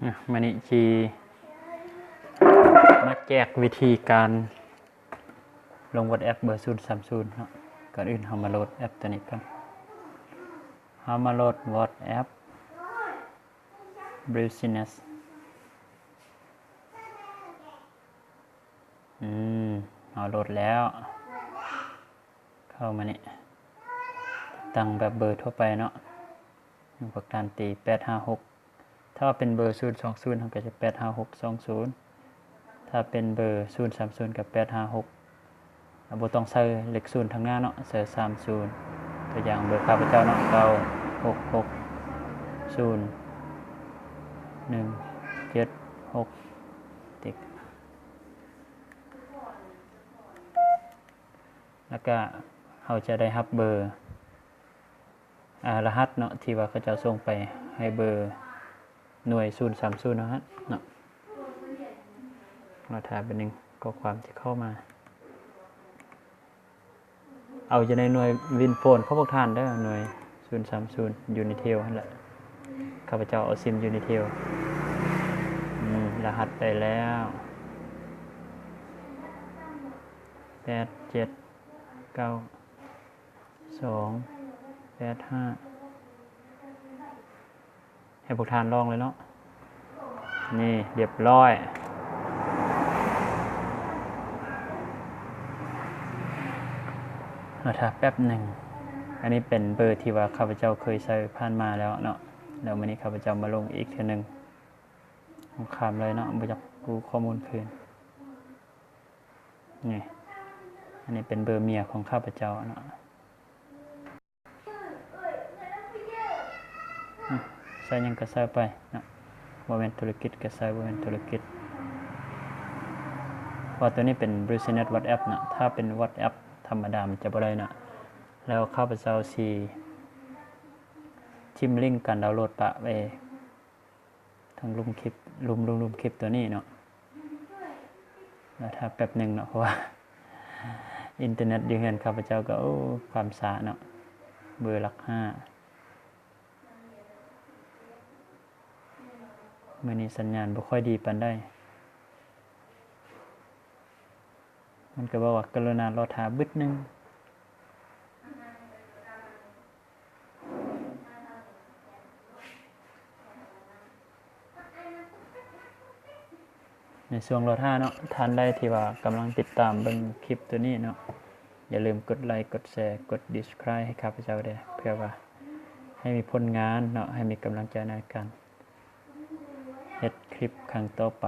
ອ່ະ ມື້ນີ້ຊິມາແຈກວິທີການລົງ WhatsApp ເບີ ສູນສາມສູນເນາະ. ກ່ອນອື່ນເຮົາມາໂຫຼດແອັບຕົວນີ້ກ່ອນ. ເຮົາມາໂຫຼດ WhatsApp Business. ອືມ ເຮົາໂຫຼດແລ້ວ. ເຂົ້າມານີ້ ຕັ້ງແບບເບີທົ່ວໄປເນາະ. ພວກທ່ານຕີແປດຫ້າຫົກ ຖ້າເປັນເບີສູນສອງສູນ ເຮົາກໍຈະແປດຫ້າຫົກສອງສູນ ຖ້າເປັນເບີສູນສາມສູນກໍແປດຫ້າຫົກ ບໍ່ຕ້ອງໃສ່ເລກສູນທາງໜ້າເນາະ ໃສ່ສາມສູນ. ຕົວຢ່າງເບີຂ້າພະເຈົ້າເນາະ ເກົ້າຫົກຫົກສູນໜຶ່ງເຈັດຫົກ ຕິກ ແລ້ວກະເຮົາຈະໄດ້ຮັບເບີ ອາ ລະຫັດເນາະ ທີ່ວ່າເຂົາເຈົ້າສົ່ງໄປໃຫ້ເບີໜ່ວຍສູນສາມສູນເຮົາຫັ້ນເນາະ. ລໍຖ້າແປັບໜຶ່ງ ຂໍ້ຄວາມຈະເຂົ້າມາ. ເອົາຢູ່ໃນໜ່ວຍວິນໂຟນຂອງພວກທ່ານເດີ ໜ່ວຍສູນສາມສູນ ຢູນິເທວຫັ້ນແຫຼະ. ຂ້າພະເຈົ້າເອົາຊິມຢູນິເທວ. ອືມ ລະຫັດໄດ້ແລ້ວ ແປດເຈັດເກົ້າສອງແປດຫ້າ ໃຫ້ພວກທ່ານລອງເລີຍເນາະ. ນີ້ ລຽບຮ້ອຍ. ລໍຖ້າແປັບໜຶ່ງ. ອັນນີ້ເປັນເບີທີ່ວ່າຂ້າພະເຈົ້າເຄີຍໃຊ້ຜ່ານມາແລ້ວເນາະ ແລ້ວມື້ນີ້ຂ້າພະເຈົ້າມາລົງອີກເທື່ອໜຶ່ງ. ຂ້າມເລີຍເນາະ ບໍ່ຢາກກູ້ຂໍ້ມູນຄືນ. ນີ້ ອັນນີ້ເປັນເບີເມຍຂອງຂ້າພະເຈົ້າເນາະ. ອືມ ໃສ່ຫຍັງກໍໃສ່ໄປເນາະ ບໍ່ແມ່ນທຸລະກິດກໍໃສ່ ບໍ່ແມ່ນທຸລະກິດ ເພາະວ່າໂຕນີ້ເປັນ Business WhatsApp ເນາະ. ຖ້າເປັນ WhatsApp ທຳມະດາມັນຈະບໍ່ໄດ້ເນາະ. ແລ້ວຂ້າພະເຈົ້າຊິຖິ້ມລິ້ງການດາວໂຫຼດປະໄວ້ ທັງລຸ່ມຄລິບ ລຸ່ມ ລຸ່ມ ລຸ່ມຄລິບຕົວນີ້ເນາະ. ລໍຖ້າແປັບໜຶ່ງເນາະ ເພາະວ່າອິນເຕີເນັດຢູ່ເຮືອນຂ້າພະເຈົ້າກໍ ໂອ້ ຄວາມຊ້າເນາະ. ເບີຫຼັກຫ້າ ມື້ນີ້ສັນຍານບໍ່ຄ່ອຍດີປານໃດ. ມັນກໍບອກວ່າ ກະລຸນາລໍຖ້າບຶດໜຶ່ງ. ໃນຊ່ວງລໍຖ້າເນາະ ທ່ານໃດທີ່ວ່າກຳລັງຕິດຕາມເບິ່ງຄລິບໂຕນີ້ເນາະ ຢ່າລືມກົດໄລ ກົດແຊ ກົດ Subscribe ໃຫ້ຂ້າພະເຈົ້າແດ່ ເພື່ອວ່າໃຫ້ມີຜົນງານເນາະ ໃຫ້ມີກຳລັງໃຈໃນການເຮັດຄລິບຄັ້ງຕໍ່ໄປ.